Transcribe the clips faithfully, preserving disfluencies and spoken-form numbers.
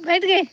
बैठ गए।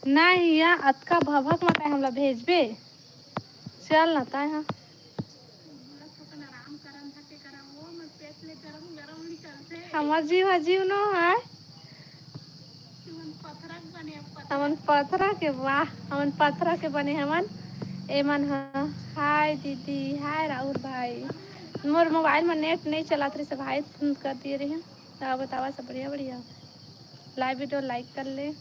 नहीं, या अतका भभक म तैं हमला भेजबे? चल ना तैं हा। हमर जीव ह जीव नो है। हमन पथरा के, वाह, हमन पथरा के बने हमन। एमन ह, हाय दीदी, हाय राहुल भाई। मोर मोबाइल म नेट नहीं चलत रहिस भाई, फोन कर दिए रहे। त बतावा सब बढ़िया, बढ़िया। लाइव वीडियो लाइक कर ले।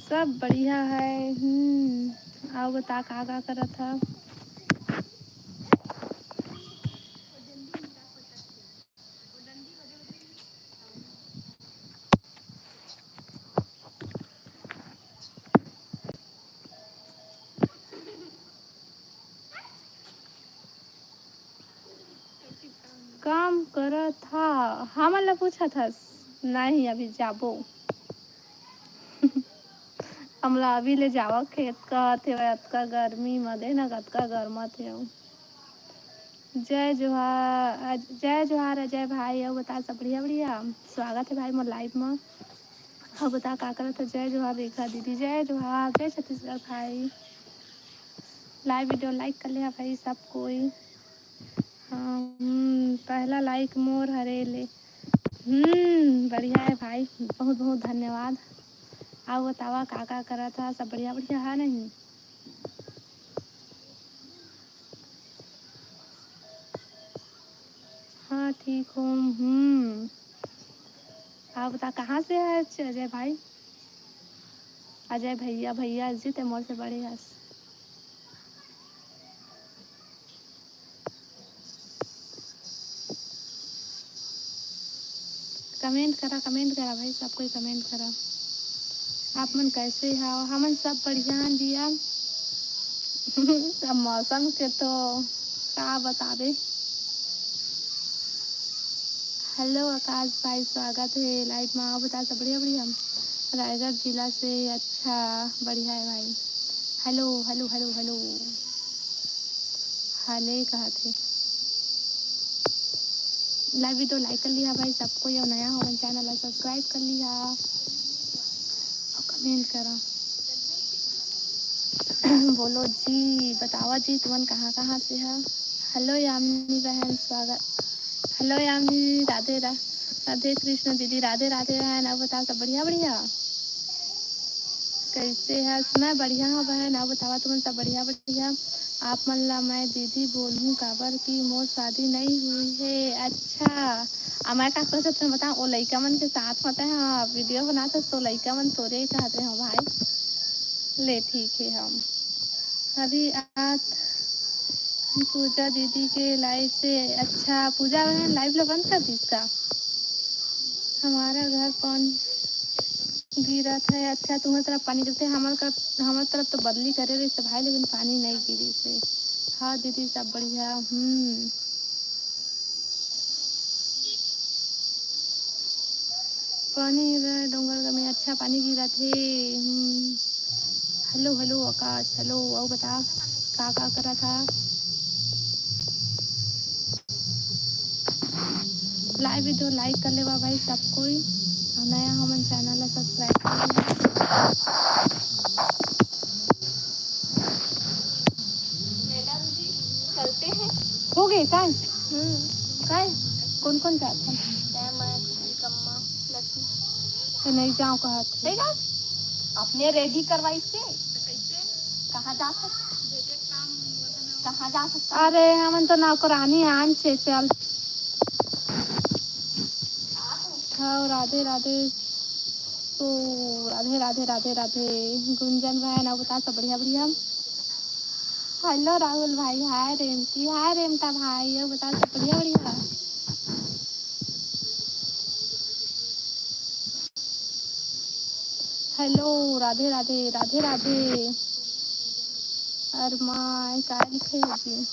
सब बढ़िया है। हम्म, अउ बता का का करत ह? काम करत हा, हमन ला पूछत हस? नहीं, अभी जाबो। हमला अभी ले जावा खेत कहत हेवय, अतका गर्मी म दे ना, कतका गरमत हे। जय जोहार, अज-, जय जोहार अजय भाई, अउ बता सब बढ़िया, बढ़िया? स्वागत हे भाई मोर लाइव म। अउ बता का करत हे? जय जोहार रेखा दीदी, जय जोहार, जय छत्तीसगढ़ भाई। लाइव वीडियो लाइक कर ले हा भाई सब कोई। हाँ, हम्म, पहला लाइक मोर हरे ले। हम्म, बढ़िया है भाई, बहुत बहुत धन्यवाद। अउ बतावा का का करत हा, सब बढ़िया बढ़िया है नहीं? हाँ, ठीक हूँ। हम्म, अउ बता कहाँ से है अजय भाई? अजय भैया, भैया जी ते मोर से बड़े हस। कमेंट करा, कमेंट करा भाई, सब कोई कमेंट करा। आप मन कैसे हव? हमन सब बढ़िया हन भैया। अब मौसम के तो का बताबे। हेलो आकाश भाई, स्वागत हे लाइव मा। अउ बता सब बढ़िया, बढ़िया? रायगढ़ जिला से। अच्छा, बढ़िया है भाई। Hello, hello, hello, hello. हाले कहत हे। लाइव वीडियो लाइक कर लिहा भाई सब कोई, अउ नया हो हमन चैनल ला सब्सक्राइब कर लिहा अउ कमेंट करा। बोलो जी, बतावा जी, तुमन कहाँ कहाँ से हा? हेलो यामिनी बहन, स्वागत। हेलो यामिनी, राधे रा-, राधे कृष्ण दीदी, राधे राधे बहन। अउ बता सब बढ़िया बढ़िया? कैसे हस? मैं बढ़िया हूँ बहन, अउ बतावा तुमन सब बढ़िया बढ़िया? आप मन ला मैं दीदी बोलहूँ, काबर कि मोर शादी नहीं हुई है। अच्छा, आ मैं का सोचत हूँ बता, ओ लइका मन के साथ होते हैं, हाँ, वीडियो बनाते तो लइका मन तोरे ही चाहते हो भाई। ले ठीक है, हम अभी आज पूजा दीदी के लाइव से। अच्छा, पूजा बहन लाइव ला बंद कर दिस का? हमारा घर पानी गिरत है। अच्छा, तुम्हर तरफ पानी गिरते, हमर कर, हमर तरफ तो बदली करे रहिस हे भाई, लेकिन पानी नहीं गिरिस हे। हाँ दीदी, सब बढ़िया। हम्म, पानी गिरा डोंगरगढ़ में, अच्छा पानी गिरत हे। हम्म। हेलो, हेलो आकाश, हेलो। अउ बता, का का करत हा? लाइव वीडियो लाइक कर लेवा भाई सब कोई, अउ नया हमन चैनल ला सब्सक्राइब कर लेवा। चलते हैं। हो गए काय? हम्म। काय? कौन कौन जात है? मैं, मैं, निकम्मा, लक्ष्मी। तो नहीं जाओ कहत। नहीं जाओ? अपने रेडी करवाई से। कहाँ जात है? कहाँ जात है? अरे, हमन तो नौकरानी आन छे, चल। हव, राधे राधे। तो राधे राधे राधे राधे। गुंजन बहन, अउ बता, सब बढ़िया बढ़िया? हेलो राहुल भाई, हाय रेमटी, हाय रेमटा भाई, अउ बता, सब बढ़िया बढ़िया? हेलो, राधे राधे, राधे राधे। अरे माय, का लिखे हे जी?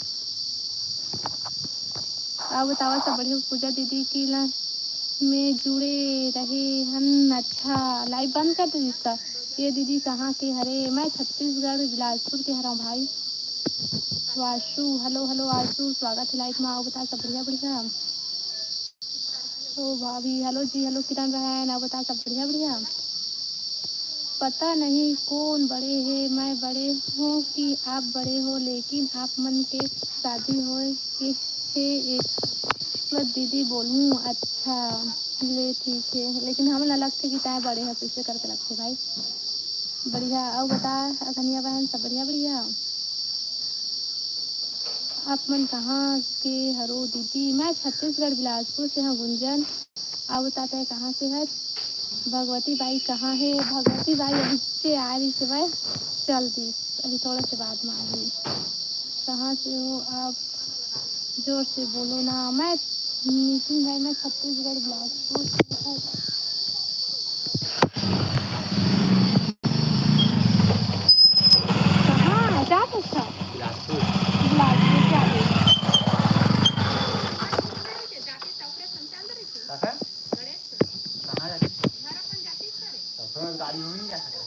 अउ बतावा, सब बढ़िया? पूजा दीदी की ला में जुड़े रहे हन। अच्छा, लाइव बंद कर दे इसका। ये दीदी कहाँ के हरे? मैं छत्तीसगढ़ बिलासपुर के हरव भाई। वाशु, हेलो हेलो वाशु, स्वागत है लाइव में। अउ बता, सब बढ़िया बढ़िया? ओ भाभी, हेलो जी, हेलो किरण बहन, अउ बता, सब बढ़िया बढ़िया? पता नहीं कौन बड़े हे, मैं बड़े हूँ कि आप बड़े हो, लेकिन आप मन के शादी होए के हे एक बस दीदी बोलहूँ। अच्छा, ले ठीक है, लेकिन हमन ला लगथे कि तैं बड़े हस, इसे करके लगथे भाई। बढ़िया, अउ बता अगनिया बहन, सब बढ़िया बढ़िया? आप मन कहाँ के हरो दीदी? मैं छत्तीसगढ़ बिलासपुर से हूँ गुंजन। अउ बता तैं कहाँ से हस? भगवती बाई कहाँ हे? भगवती बाई अभी से आ रही से भाई, चल दिस, अभी थोड़ा से बाद में आही। कहाँ से हो आप? जोर से बोलो ना। मैं नितिन भाई, मैं छत्तीसगढ़ बिलासपुर से हूँ। कहाँ जात हस? बिलासपुर। बिलासपुर से आ गई। काका? कहाँ जाती? तब तो गाड़ी में नहीं जा सकता।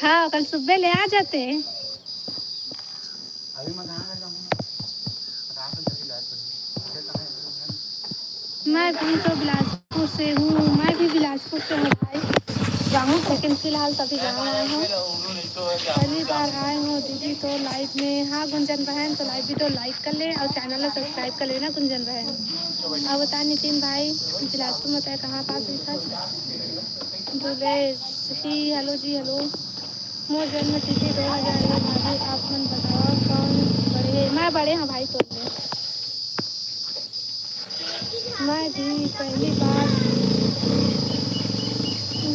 हाँ, कल सुबह ले आ जाते। अभी मैं कहाँ जाऊँ? रात में चली जाए तो। फिर कहाँ जाऊँ? मैं भी तो बिलासपुर से हूँ, मैं भी बिलासपुर से हूँ भाई। जाऊँ, लेकिन फिलहाल तभी गाँव आए हूँ, पहली बार आए हूँ दीदी तो लाइव में। हाँ गुंजन बहन, तो लाइव वीडियो लाइक कर ले अउ चैनल ला सब्सक्राइब कर लेना गुंजन बहन। अउ बता नितिन भाई, बिलासपुर में तैं कहाँ पास लिखा? दुलेश ही, हेलो जी, हेलो। मोर जन्म तिथि दो हजार एक भाभी, आप मन बताओ कौन बड़े हे? मैं बड़े हूँ भाई तोर ले। मैं भी पहली बार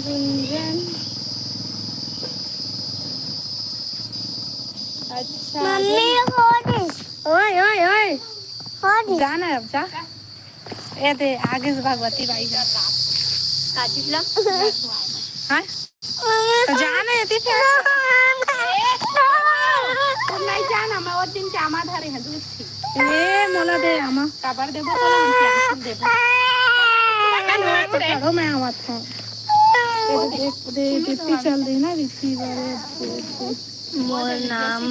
गुंजन। अच्छा, मम्मी, गुंजन। What is? ओए, ओए, ओए। What is? जा ना अब, जा। ए दे, आगे से भगवती बाई जा। काची ला? हाँ? तो जा ना, एती फिर। तू नहीं जाना, मैं वो दिन के आमा धरे हैं, दूध पी। ए, मोला दे आमा। काबर देबो, तोला हम प्यार से देबो। पकड़ो, मैं आवत हूँ। दे, दे, दे, दे, दे, चल दे ना, रिक्की वाले, दे, दे। मोर नाम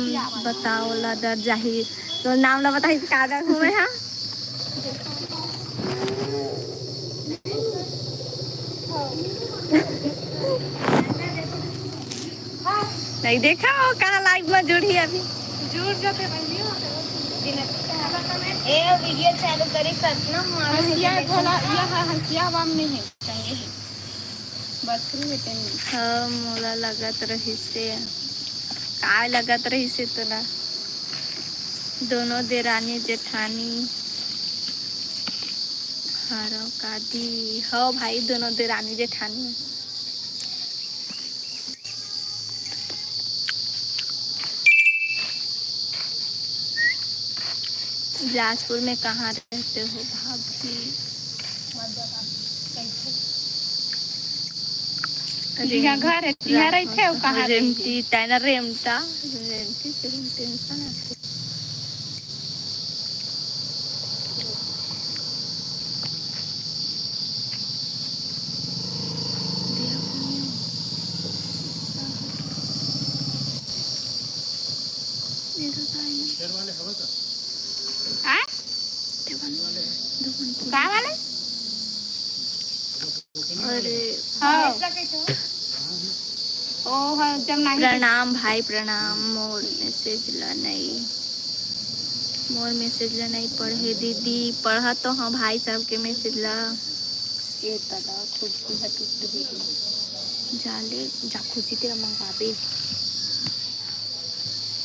बताओ ला डर जाही, तोर नाम ला बताही त का डर हूँ मैं, हाँ? नहीं देखा हो कहाँ लाइव में जुड़ी अभी। जुड़ जाते बहनी हो। ए, वीडियो चालू करे कतना मार हंसिया भोला, यह हंसिया बाम नहीं है। बछरू हे तेन में। हाँ, मोला लगत रहिसे। काय लगत रहिसे तोला? दोनों देरानी जेठानी हरव का दी? हव भाई, दोनों देरानी जेठानी। बिलासपुर में कहाँ रहते हो भाभी? जिहाँ घर हे, तिहाँ रहिथे, अउ कहाँ रेमटी, तैना रेमटा, रेमटी से रेमटी इंसान आथे। आ? का वाले? अरे। हाँ। ओ, हाँ, जब नहीं प्रणाम भाई, प्रणाम। मोर मैसेज ला नहीं, मोर मैसेज ला नहीं पढ़े दीदी। पढ़ा तो हाँ भाई, सबके मैसेज ला। ए दादा, खुद की है टूट गई। जा ले, जा खुशी तेरा मंगाबे।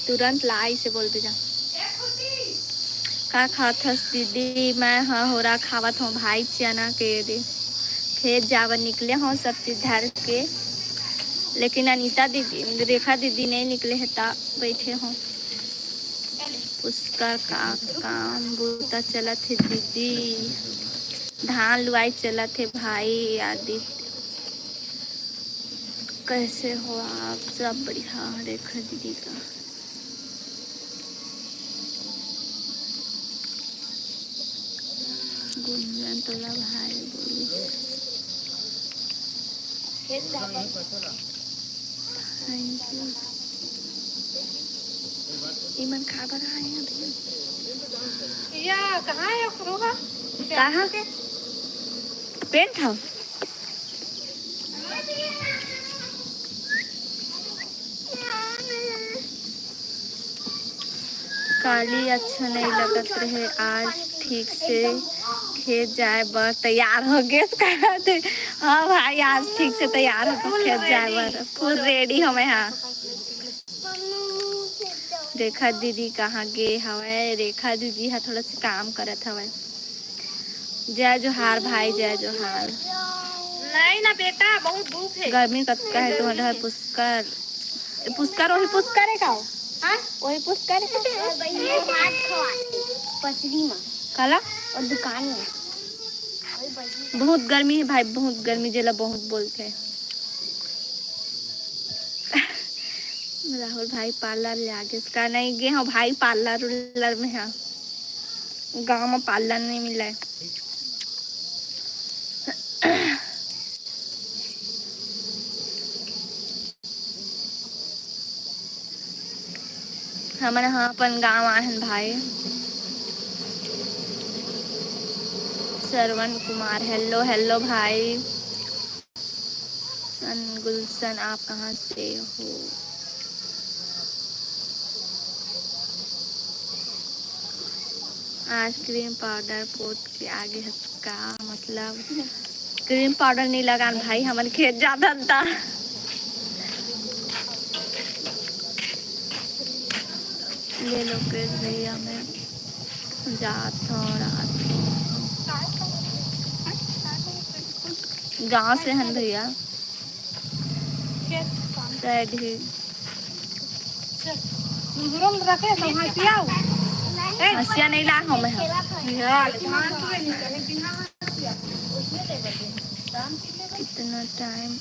तुरंत ला, इसे बोल दे जा। का खात हस दीदी? मैं ह होरा खावत हूँ भाई, चना के दे। खेत जावन निकले हूँ सब चीज धर के, लेकिन अनीता दीदी, रेखा दीदी नहीं निकले है, ता बैठे हूँ। पुष्कर का काम बूता चलत है दीदी, धान लुआई चलत है भाई आदित्य। कैसे हो आप? सब बढ़िया। रेखा दीदी का गुंजन तोला भाई बोली। Thank you। इमन का बर आए हैं अभी? या कहाँ है अखरोगा? कहाँ के? Paint house. काली अच्छा नहीं लगत रहे, आज ठीक से खेत जाए बर तैयार हो गए। हाँ भाई, आज ठीक से तैयार हो खेत जाए बर, फुल रेडी हमें। हाँ, रेखा दीदी कहाँ गे हवय? रेखा दीदी हा थोड़ा सा काम करत हवय। जय जोहार भाई, जय जोहार। नहीं ना बेटा, बहुत धूप है। गर्मी कतका है तुम्हारे घर पुष्कर? ए, पुष्कर, वही पुष्कर है का? हाँ? वही पुष्कर है का? पचरी में। काला? और दुकान में। बहुत गर्मी है भाई, बहुत गर्मी, जेला बहुत बोलते हैं। राहुल भाई पार्लर ले आगे का नहीं गे हो भाई, पार्लर उर्लर में है, गांव में पार्लर नहीं मिले। हमन ह अपन गांव आए हन भाई। श्रवण कुमार, हेलो हेलो भाई। सन गुलशन, आप कहाँ से हो? आज क्रीम पाउडर पोत के आगे हस का? मतलब क्रीम पाउडर नहीं लगान भाई, हमन खेत जाथन ता। ये लोकेश भैया, मैं जात हूँ रात को। गाँव से हन भैया। Side ही। हंसिया नहीं ला हूँ मैं। कितना टाइम?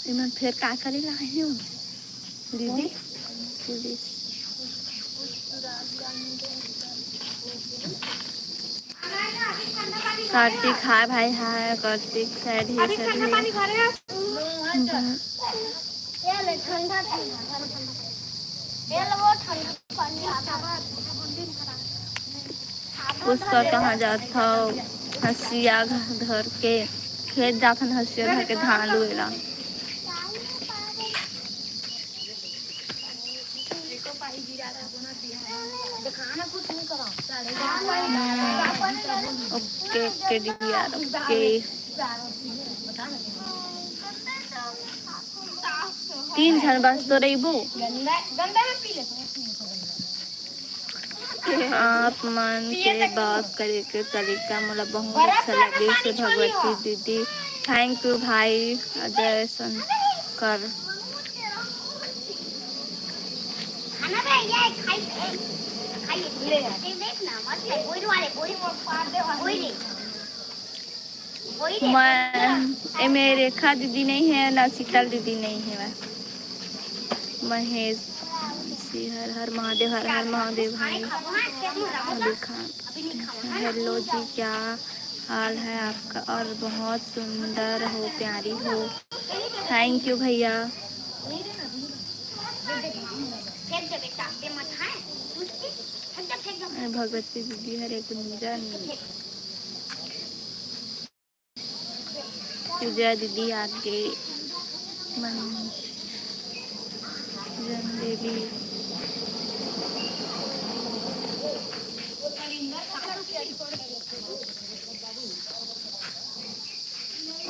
इमन फेर का करे ला आए हो दीदी? पुलिस। कार्तिक, हाय भाई, हाय कार्तिक, side ही, side ही। पुष्कर कहाँ जात हव? हंसिया धर के खेत जाथन, हंसिया धर के धान लुए ला। ओके, ओके, डीआर, ओके। तीन झन बस तो रहिबो। आप मन के बात करे के तरीका मोला बहुत अच्छा लगे से भगवती दीदी। Thank you भाई अजय शंकर। खाना बे, ये खाई, खाई, ले। देख ना, मस्त है, बोरी वाले, बोरी, बोरी ले। मैं, एमे रेखा दीदी नहीं है, ना शीतल दीदी नहीं है। मैं महेश सिंह, हर हर महादेव, हर हर महादेव भाई। अभी खान। हेलो जी, क्या हाल है आपका? और बहुत सुंदर हो, प्यारी हो। Thank you भैया। भगवती दीदी हरे गुंजन। पूजा दीदी आगे। मंजन देवी।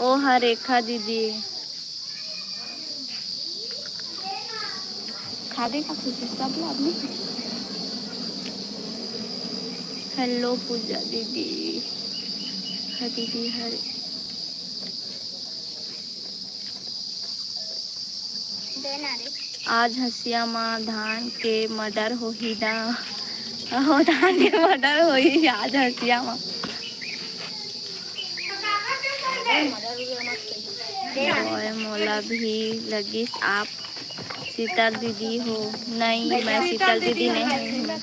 ओ हा रेखा दीदी। खादे का खुशी सब ला अपने। हेलो पूजा दीदी। हाँ दीदी, हरे। आज हसिया मा धान के मर्डर होही ना। हो, धान के मर्डर होही आज हसिया मा। ओए, मोला भी लगिस आप शीतल दीदी हो। नहीं, मैं शीतल दीदी नहीं हूँ।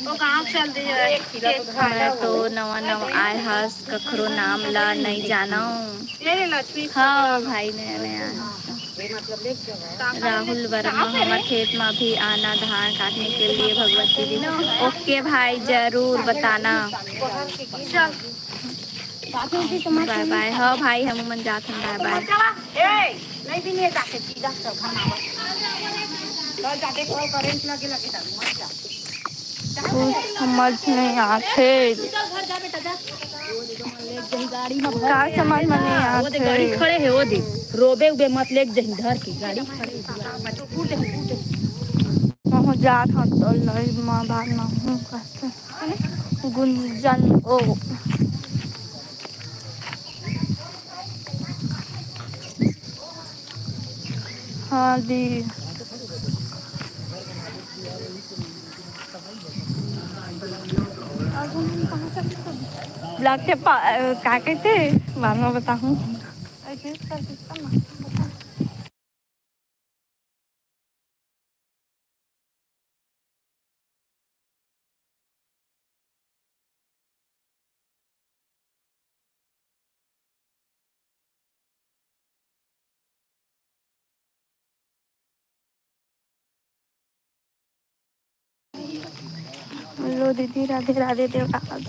वो गाँव चल दी है। मैं तो नवा नवा आए हस, कखरो नाम ला नहीं जानव। हाँ भाई, नया नया आए हस। राहुल वर्मा, हमर खेत मा भी आना धान काटने के लिए भगवती दीदी। ओके भाई, जरूर बताना। बाय बाय। हाँ भाई, हम मन जात हन, बाय बाय। कुछ समझ नहीं आथे। का समझ में नहीं आथे? गाड़ी खड़े है, वो दे। रोबे उबे मत, लेके जही धर के गाड़ी खड़े है। महूँ जात हँव तो लई माँ बात महूँ कहते। गुंजन ओ। हाँ दी। ब्लॉग के पा-, का कहते? बाद में बताहूँ। हेलो दीदी, राधे राधे देवराज।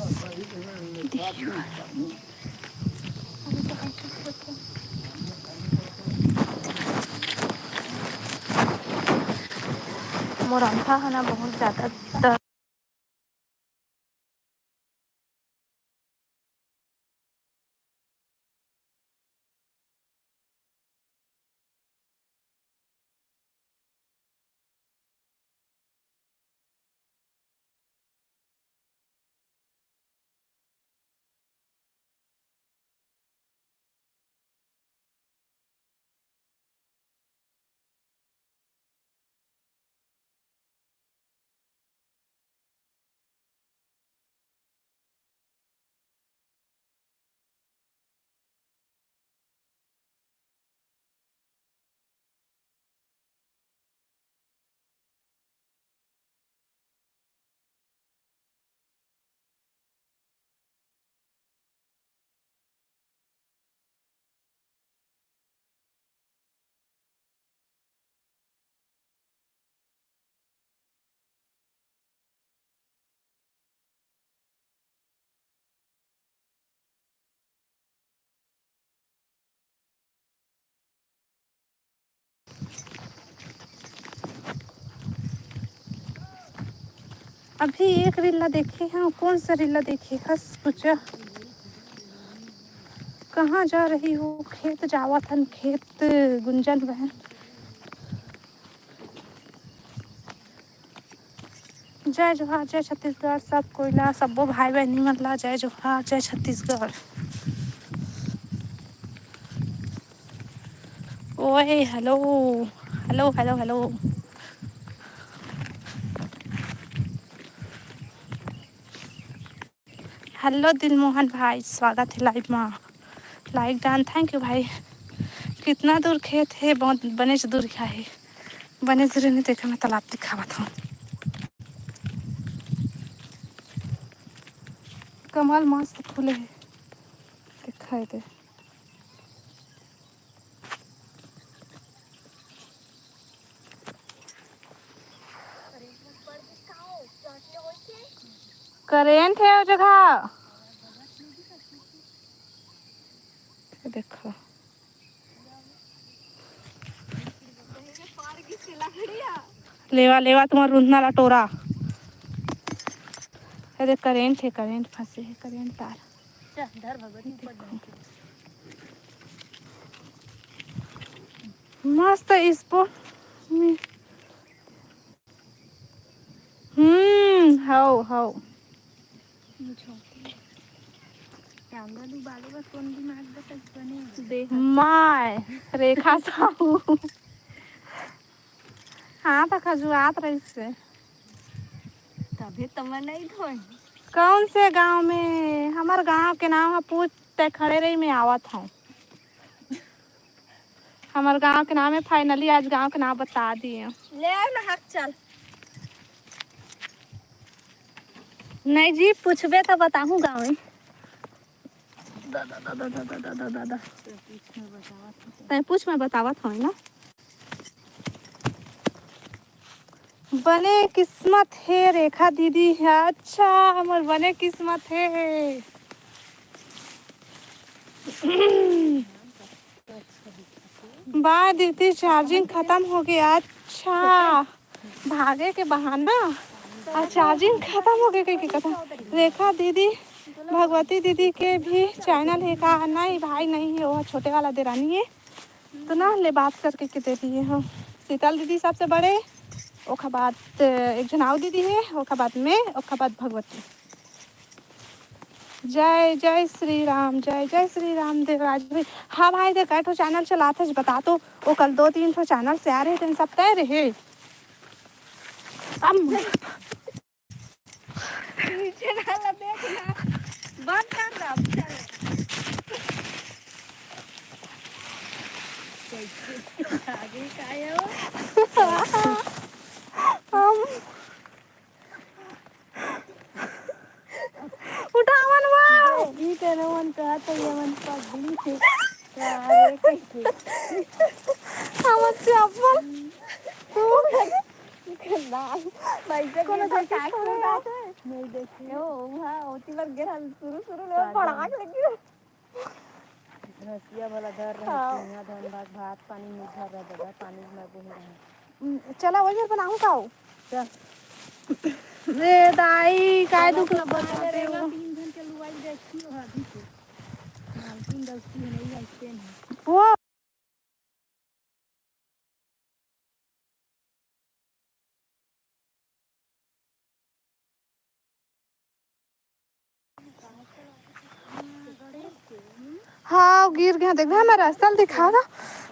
मोर अंधा है ना बहुत ज्यादा दर्द। अभी एक रील ला देखे हँव, कौन सा रील ला देखे हस पूछा? कहाँ जा रही हो? खेत जावत हन, खेत गुंजन बहन। जय जोहार, जय छत्तीसगढ़, सब कोई ला, सब्बो भाई बहिनी मन ला जय जोहार, जय छत्तीसगढ़। ओए, hello, hello, hello, hello. Hello Dilmohan भाई, स्वागत है लाइव मा। लाइक डन, thank you भाई। कितना दूर खेत है? बहुत बनेच दूर का है। बनेच दूर नहीं देखा, मैं तालाब दिखावत हूँ। कमल मस्त फूले है, दिखाई दे। करेंट है वो जगह। ये देखो। लेवा, लेवा, तुम्हार रुंधना ला टोरा। अरे, करेंट है, करेंट फंसे है, करेंट तार। चल, धर भगवती, ऊपर देखो। मस्त इसपो। हम्म, हौ, हौ। माय, रेखा साहू। हाँ, त खजुआत रहिस हे। तभे तो मैं नहीं धोए। कौन से गांव में? हमर गांव के नाम ह पूछ, तै खड़े रही, मैं आवत हूँ। हमर गांव के नाम है, finally आज गांव के नाम बता दिए। ले आओ ना, हक चल। नहीं जी, पूछबे तो बताहूँ गांव में। दादा, दादा, दादा, दादा, दादा। तै पूछ, मैं बतावत हूँ ना। बने किस्मत हे रेखा दीदी। अच्छा, हमर बने किस्मत हे। बाय दीदी, charging खत्म हो गया। अच्छा, भागे के बहाना। आ, charging खत्म हो गया, के, के खत्म। रेखा दीदी, भगवती दीदी के भी channel है का? नहीं भाई, नहीं है, वो छोटे वाला देरानी है। तो ना ले बात करके के दे दिए हम। शीतल दीदी सबसे बड़े, ओखा बाद एक झन आऊ दीदी है, ओखा बाद मैं, ओखा बाद भगवती। जय जय श्री राम, जय जय श्री राम देवराज भाई। हाँ भाई, देख, कै ठो channel चलात हस, बता तो। ओ कल दो तीन ठो channel से आ रहे थे, सब तय रहे। अब नीचे वाला देख ना, बंद कर रहा, चल। कैसे आगे का है वो? हम उठावन बा। ई तेरे मन कहत है, ये मन पगली थे। का रे, कैसे? हमर चप्पल। ना, भाई, जब कोनो ये तो चीज काट थोड़ा रहा है। नहीं देखी। ओ, वहाँ होती बार गिरा, शुरू, शुरू में पड़ाक लगी। भैंसिया वाला धर रहे, हाँ। चिंया धन भात, भात पानी में धर रहे, दादा, पानी में बोहे रहे। हम्म, चला, वही घर बनाऊँ का हो? चल। रे दाई, काय दुख लगा रे, तीन घंटे लुआई देखी हो अभी से। मालकिन दस्ती है, नहीं आइते हैं। वो हाँ, गिर गया। देख, हमारा रास्ता दिखा था,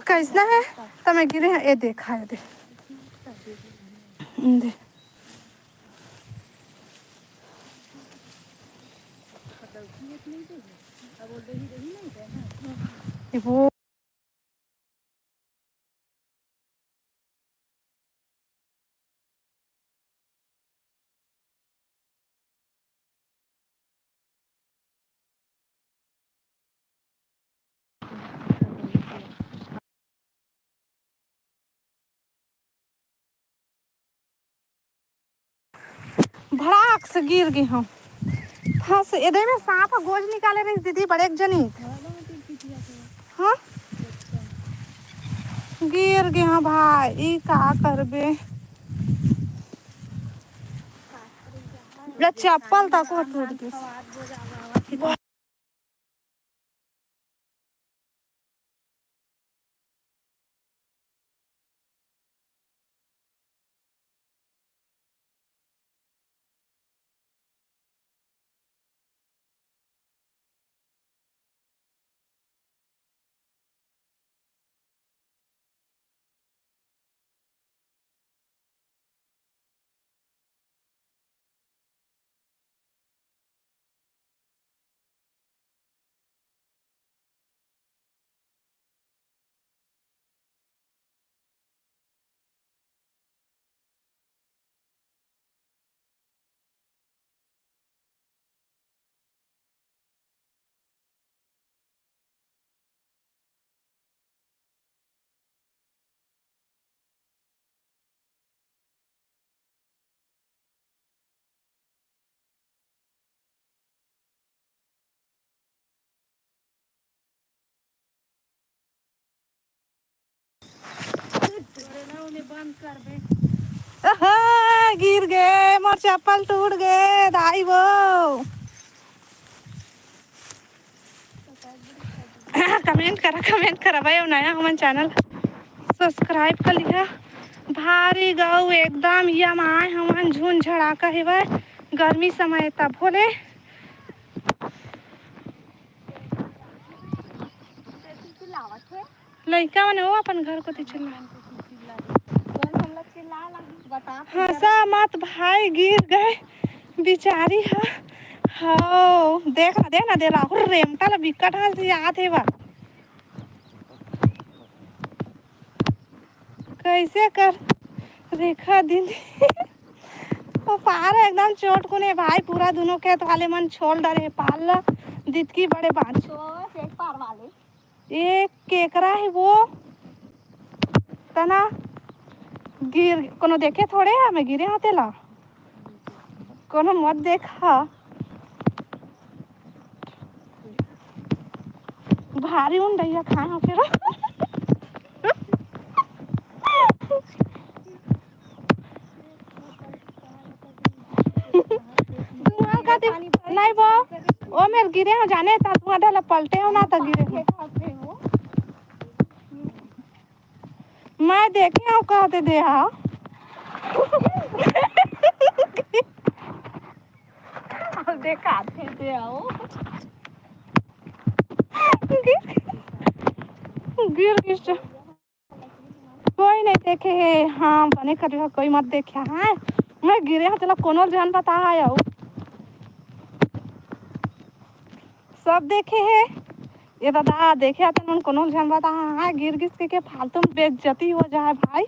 कैसना है। तो मैं गिरे हैं, ये देखा है, दे। दे। ये वो भड़ाक से गिर गे हंव। फंस, एदे में सांप ह गोज निकाले रहिस दीदी, बड़े एक जनी। हाँ? गिर गे हंव भाई, ई का करबे? पूरा चप्पल तक टूट गे। ओहो, गिर गे, मोर चप्पल टूट गे, दाई वो। Comment करा, comment करा भाई, अब नया हमन channel। सब्सक्राइब कर लिहा। भारी गऊ एकदम यम आए हमन झुन झड़ाका हेवय गर्मी समय तब होले। लइका मन ओ अपन घर कोती चिल्ला। हंसा मत भाई, गिर गए बिचारी हा। हौ, देख ना, देख ना, दे राहुल रेमटा ला बिकट हंसी आत हे बा। कैसे कर रेखा दीदी। ओ पार एकदम चोट कुने भाई, पूरा दोनों खेत वाले मन छोल डरे पाल ला। दितकी बड़े बांच। तो एक पार वाले। एक केकरा है वो तना गिर, कोनो देखे थोड़े है, मैं गिरे हाथे ला। कोनो मत देखा। भारी उन डैया खाए हो के रो। तुम्हार का दे-, नहीं बा, ओ मेर गिरे हो जाने, ता तुम्हार डाला पलटे हो ना, ता गिरे हो। मैं देखे हो कहते दे हा। देखा थे दे आओ। गिर गिस। कोई नहीं देखे हे। हाँ, बने करियो, कोई मत देखे। हाँ, मैं गिरे हूँ, चलो कोनो झन बता है आओ। सब देखे हे। ये दादा देखे आते मन कोनो झन बता। हाँ, गिर गिस के, के फालतू में बेइज्जती हो जाए भाई।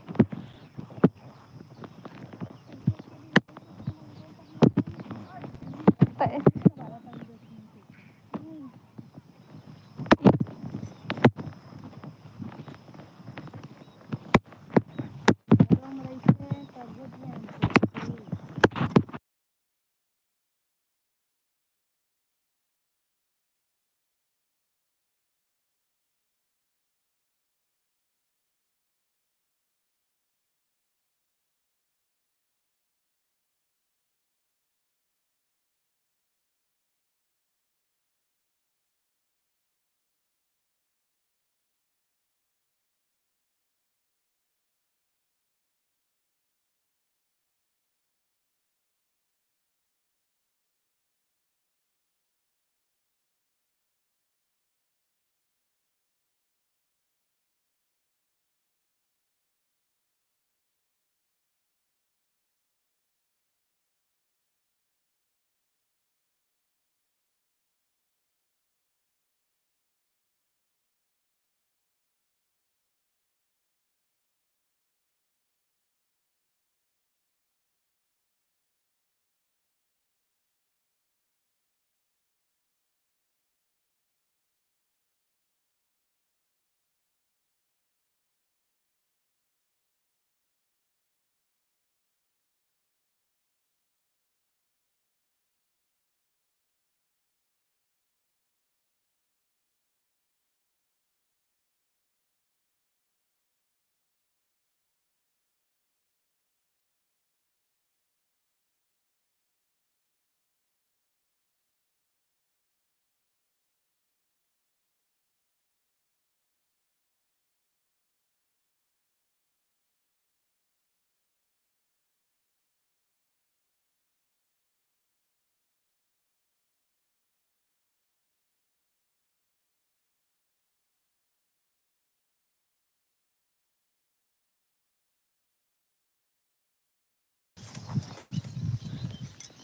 त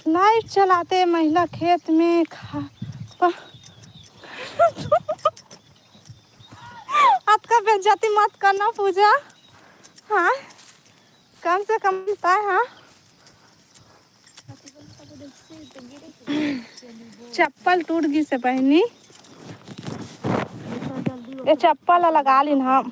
लाइट चलाते महिला खेत में खा, प-, अतका बेइज्जती मत करना पूजा। हाँ, कम से कम ताय, हाँ। चप्पल टूट गिस हे बहिनी। ये चप्पल ला लगा लीन हम।